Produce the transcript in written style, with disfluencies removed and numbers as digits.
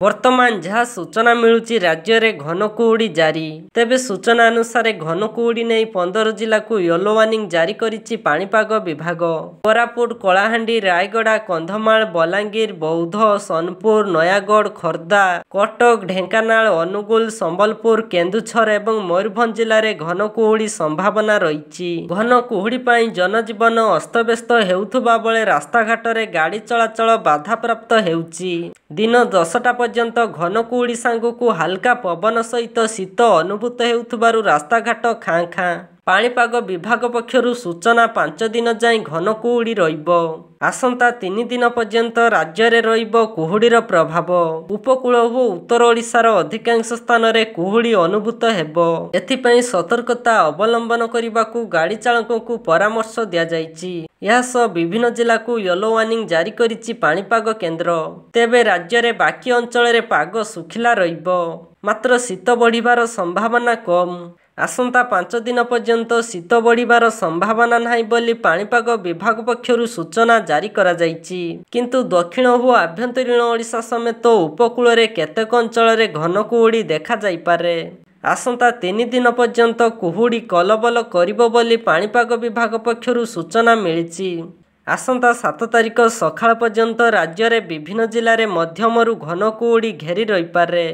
ବର୍ତ୍ତମାନ ଯାହା ସୂଚନା ମିଳୁଛି, ରାଜ୍ୟରେ ଘନ କୁହୁଡ଼ି ଜାରି। ତେବେ ସୂଚନା ଅନୁସାରେ ଘନ କୁହୁଡ଼ି ନେଇ 15 ଜିଲ୍ଲାକୁ ୟେଲୋ ୱାର୍ଣ୍ଣିଂ ଜାରି କରିଛି ପାଣିପାଗ ବିଭାଗ। କୋରାପୁଟ, କଳାହାଣ୍ଡି, ରାୟଗଡ଼ା, କନ୍ଧମାଳ, ବଲାଙ୍ଗୀର, ବୌଦ୍ଧ, ସୋନପୁର, ନୟାଗଡ଼, ଖୋର୍ଦ୍ଧା, କଟକ, ଢେଙ୍କାନାଳ, ଅନୁଗୁଳ, ସମ୍ବଲପୁର, କେନ୍ଦୁଝର ଏବଂ ମୟୂରଭଞ୍ଜ ଜିଲ୍ଲାରେ ଘନ କୁହୁଡ଼ି ସମ୍ଭାବନା ରହିଛି। ଘନ କୁହୁଡ଼ି ପାଇଁ ଜନଜୀବନ ଅସ୍ତବ୍ୟସ୍ତ ହେଉଥିବା ବେଳେ ରାସ୍ତାଘାଟରେ ଗାଡ଼ି ଚଳାଚଳ ବାଧାପ୍ରାପ୍ତ ହେଉଛି। ଦିନ 10ଟା ପର୍ଯ୍ୟନ୍ତ ଘନ କୁହୁଡ଼ି ସାଙ୍ଗକୁ ହାଲକା ପବନ ସହିତ ଶୀତ ଅନୁଭୂତ ହେଉଥିବାରୁ ରାସ୍ତାଘାଟ ଖାଁ ଖାଁ। ପାଣିପାଗ ବିଭାଗ ପକ୍ଷରୁ ସୂଚନା, 5 ଦିନ ଯାଏଁ ଘନ କୁହୁଡ଼ି ରହିବ। ଆସନ୍ତା 3 ଦିନ ପର୍ଯ୍ୟନ୍ତ ରାଜ୍ୟରେ ରହିବ କୁହୁଡ଼ିର ପ୍ରଭାବ। ଉପକୂଳ ଓ ଉତ୍ତର ଓଡ଼ିଶାର ଅଧିକାଂଶ ସ୍ଥାନରେ କୁହୁଡ଼ି ଅନୁଭୂତ ହେବ। ଏଥିପାଇଁ ସତର୍କତା ଅବଲମ୍ବନ କରିବାକୁ ଗାଡ଼ି ଚାଳକଙ୍କୁ ପରାମର୍ଶ ଦିଆଯାଇଛି। ଏହାସହ ବିଭିନ୍ନ ଜିଲ୍ଲାକୁ ୟେଲୋ ୱାର୍ଣ୍ଣିଂ ଜାରି କରିଛି ପାଣିପାଗ କେନ୍ଦ୍ର। ତେବେ ରାଜ୍ୟରେ ବାକି ଅଞ୍ଚଳରେ ପାଗ ଶୁଖିଲା ରହିବ। ମାତ୍ର ଶୀତ ବଢ଼ିବାର ସମ୍ଭାବନା କମ୍। ଆସନ୍ତା 5 ଦିନ ପର୍ଯ୍ୟନ୍ତ ଶୀତ ବଢ଼ିବାର ସମ୍ଭାବନା ନାହିଁ ବୋଲି ପାଣିପାଗ ବିଭାଗ ପକ୍ଷରୁ ସୂଚନା ଜାରି କରାଯାଇଛି। କିନ୍ତୁ ଦକ୍ଷିଣ ଓ ଆଭ୍ୟନ୍ତରୀଣ ଓଡ଼ିଶା ସମେତ ଉପକୂଳରେ କେତେକ ଅଞ୍ଚଳରେ ଘନ କୁହୁଡ଼ି ଦେଖାଯାଇପାରେ। ଆସନ୍ତା 3 ଦିନ ପର୍ଯ୍ୟନ୍ତ କୁହୁଡ଼ି କଲବଲ କରିବ ବୋଲି ପାଣିପାଗ ବିଭାଗ ପକ୍ଷରୁ ସୂଚନା ମିଳିଛି। ଆସନ୍ତା 7 ତାରିଖ ସକାଳ ପର୍ଯ୍ୟନ୍ତ ରାଜ୍ୟରେ ବିଭିନ୍ନ ଜିଲ୍ଲାରେ ମଧ୍ୟମରୁ ଘନ କୁହୁଡ଼ି ଘେରି ରହିପାରେ।